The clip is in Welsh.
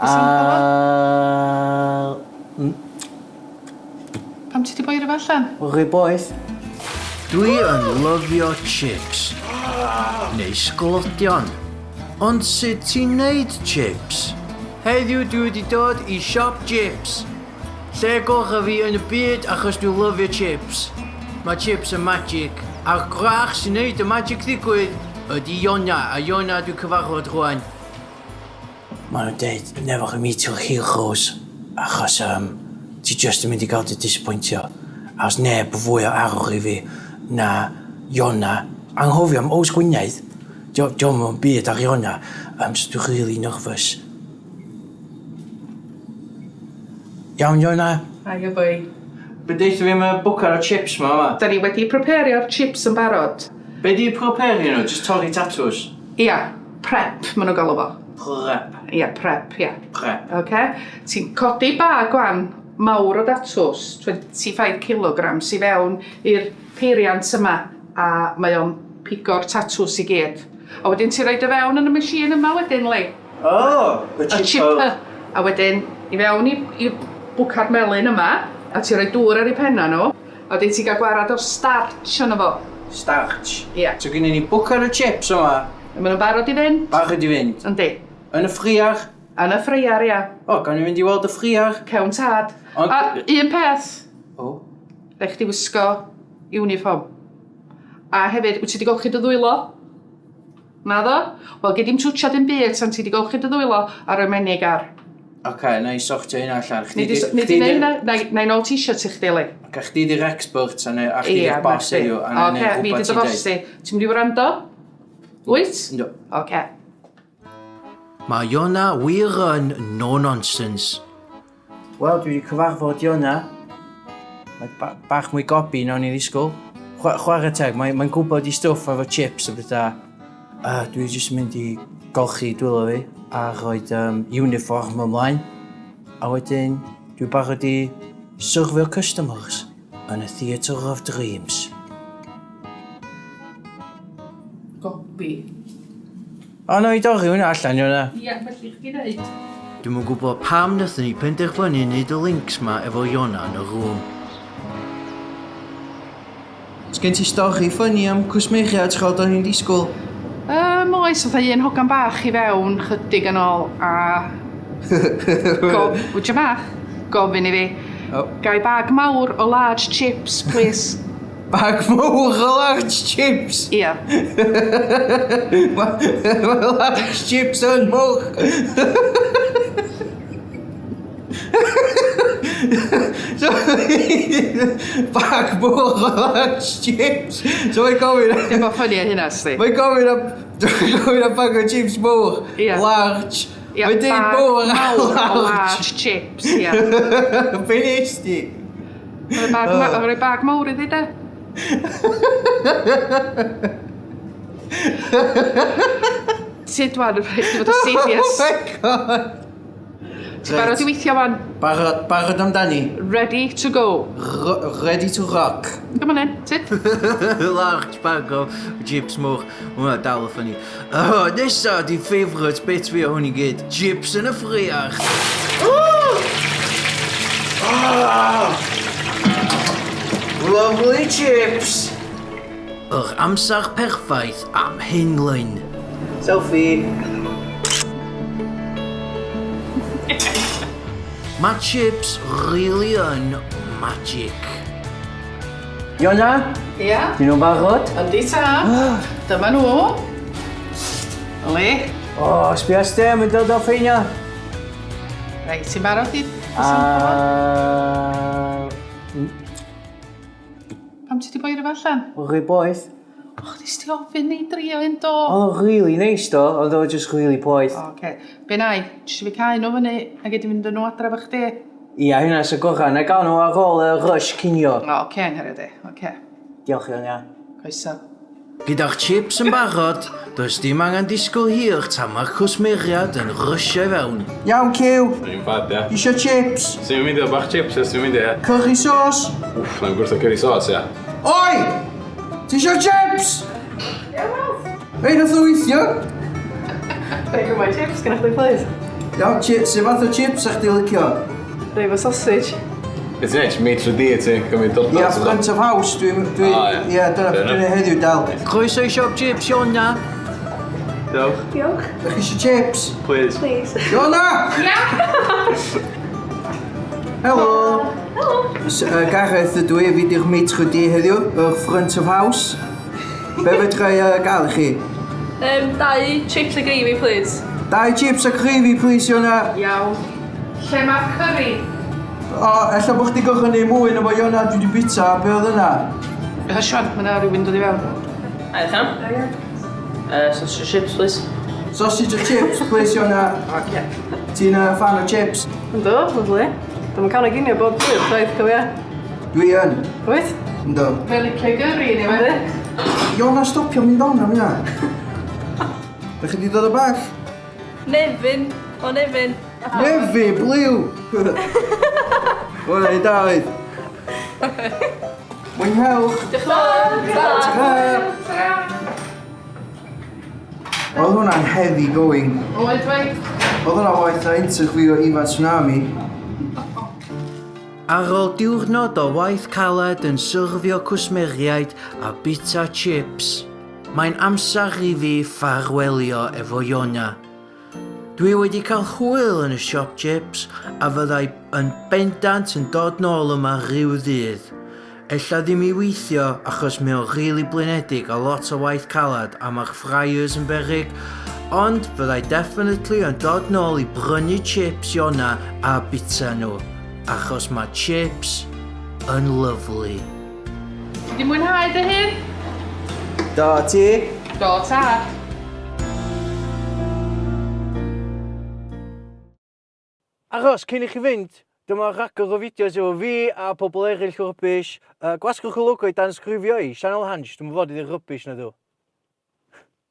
A... Pam ti 'di boeri fo allan? Mae'n rhy boeth. Dwi yn lyfio chips. Neu sglodion. Ond sut ti'n neud chips? Heddiw dwi wedi dod i siop jips. Lle gorau fi yn y byd achos dwi'n lyfio chips. Mae chips yn magic. A'r gwrach sy'n neud y magic ddigwydd ydy Iona, a Iona dwi'n cyfarfod rwan. Maen nhw'n deud never meet your heroes achos yym ti jyst yn mynd i gael dy disappointio. A oes neb fwy o arwr i fi na Iona. Anghofio am Ows Gwynedd. Dio, dio'm yn byd ar Iona. Um, so dwi'n really nervous. Iawn Iona? Hiya boi. Be deutha fi am y bwcad o chips ma fama? Da ni wedi prepario'r chips yn barod. Be di prepario nhw? Just torri tatws? Ia, prep maen nhw'n galw fo. Prep. Ia, prep, ia. Prep. Oce? Ti'n codi bag wan mawr o datws, 25 kilograms i fewn i'r peiriant yma a mae o'n pigo'r tatws i gyd. A wedyn ti'n rhoid o fewn yn y machine yma wedyn, Lee. Oh, y chipper. Y chipper. A wedyn i fewn i, i bwcad melyn yma, a ti'n rhoi dŵr ar eu penna nhw. A wedyn ti'n cael gwarad o'r starch yno fo. Starch? Ie. So gynnon ni bwcad o chips yma. Maen nhw'n barod i fynd. Barod i fynd. Yndi. Yn y ffriar? Yn y ffriar, ia. O, gawn ni fynd i weld y ffriar? Cewn tad. Ond... A un peth. O? Rhaid chdi wisgo uniform. A hefyd, wyt ti wedi golchi dy ddwylo? Naddo? Wel, gei di'm twtsio dim byd tan ti 'di golchi dy ddwylo a rhoi menig ar. Oce, na i sortio hynna allan. Chdi 'di... Nei di neud hynna? Na i nôl t-shirt i chdi, Eli. Oce, chdi 'di'r expert a chdi 'di'r boss heddiw a na i neud rhywbeth ti'n deud. Oce, fi 'di dy boss di. Ti'n mynd i wrando? Wyt? Yndw. Oce. Mae Iona wir yn no-nonsense. Wel, dwi wedi cyfarfod Iona. Mae ba bach mwy gobi na o'n i ddisgwyl. Chwa chwarae teg, mae'n mae gwybod i stwff efo chips a bethau. Dwi jyst yn mynd i golchi dwylo fi a rhoi um, uniform ymlaen. A wedyn, dwi'n barod i syrfio customers yn y Theatre of Dreams. Gobi. O, na i dorri hwnna allan, Iona. Ia, felly chdi ddeud. Dwi'm yn gwybod pam nathon ni penderfynu neud y links ma efo Iona yn y room. Sgen ti stori ffyni am cwsmeriaid tra oedden ni'n disgwyl? Yym oes, fatha un hogan bach i fewn chydig yn ôl a go- wtio bach, gofyn i fi, Oh. Ga i bag mawr o large chips, please? Bag mawr o large chips? Ia. Mae large chips yn mwch. So, bag mawr o large chips. So mae'n gofyn... Dim bod ffynnu hynna, sti. Mae'n gofyn am... Mae'n gofyn am bag o chips mawr. Ia. Large. Ia, Mae'n deud bag mawr a mawr o large. large chips, ia. Be nes di? Rhoi bag, ma- rhoi bag mawr iddi de. Tyd wan, rhaid i fod yn serious. Oh my god! Ti'n barod i weithio wan? Barod, barod amdani. Ready to go. R ready to rock. Come on then, tyd. Large bag o chips mwch. Mae hwnna dal yn ffynnu. Oh, nesa di favourite bit fi o hwn i gyd. Chips yn y ffriach. Oh! Lovely chips! Yr amser perffaith am hunlun. Selfie! Mae chips really yn magic. Iona? Ia? Dyn nhw'n barod? Yndi ta. Dyma nhw. Oli. O, oh, sbia stem yn dod off heina. Reit, ti'n barod i... Pam ti di boeri fo allan? O'n rhy boeth. Och, nes ti ofyn ni drio un do? Oedd o'n really neis do, ond oedd just really poeth. O, oce. Be na i? Ti eisiau fi cau nhw fyny a gei di fynd â nhw adra efo chdi? Ia, hynna sy'n gorau. Na gael nhw ar ôl y rush cinio. O, oce, nghariad i. Oce. Diolch Iona. Croeso. Gyda'r chips yn barod, does dim angen disgwyl hir tan mae'r cwsmeriaid yn rysio i fewn. Iawn, Cyw. Dwi'n bad, ia. Isio chips? Swn i'n meindio bach chips, ia, swn i'n meindio, ia. Curry sauce? Wff, na i'n gwrthod curry sauce, ia. Oi! Ti isio chips? Ia, Ralph. Ei, nath o weithio. Take my chips, gynnwch chi, please? Iawn, sut fath o chips a'ch di licio? Rei fo sausage. Be ti'n neud? Maitre d' ti? Cymryd dod Ia, front of house, dwi'n... Dwi, O, ie. Ia, dyna Fair beth dwi'n enough. neud heddiw dal. Croeso i siop chips, Iona. Diolch. Diolch. Ydych chi eisiau chips? Please. Please. Iona! Ia! Helo! Helo. Gareth ydw i, fi di'r maitre d' heddiw, yr front of house. Be fedra i gael i chi? Dau chips a gravy, please. Dau chips a gravy, please, Iona. Iawn. Lle mae'r curry? O, ella bod chdi gorfod neud mwy na fo, Iona, dwi wedi bita, be oedd yna? Yy, Siwan, mae yna rhywun dod i fewn. Hi, Cam. Sausage and chips, please. Sausage a chips, please, Iona. Oce. Ti'n fan o chips? Yndw, lyfli. Dwi'n cael ei ginio bob dydd, rhaid cofio. Dwi yn. Wyt? Yndw. Mae'n licio gyrru, neu fe? Iona, stopio mynd on am hynna. Da chi di dod o bell? Nefyn. O Nefyn. Nefi, bliw! Hwna i da oedd. Mwynhewch! Diolch yn fawr. Ta! Oedd hwnna'n heavy going. Oedd, wei. Oedd hwnna waeth na interview o Ifan Tsunami. Ar ôl diwrnod o waith caled yn syrfio cwsmeriaid a bita chips, mae'n amser i fi ffarwelio efo Iona. Dwi wedi cael hwyl yn y siop chips a fyddai yn bendant yn dod nôl yma rhyw ddydd. Ella ddim i weithio achos mae o'n rili blinedig a lot o waith calad a mae'r fryers yn beryg, ond fyddai definitely yn dod nôl i brynu chips Iona a bita nhw, achos mae chips yn lyfli. Ti di mwynhau dy hun? Do, ti? Do, tad. Aros, cyn i chi fynd, dyma rhagor o fideos efo fi a pobl eraill o rubbish. Gwasgwch y logo i danysgrifio i Sianel Hansh, dwi'n fod iddi'r rubbish na dw.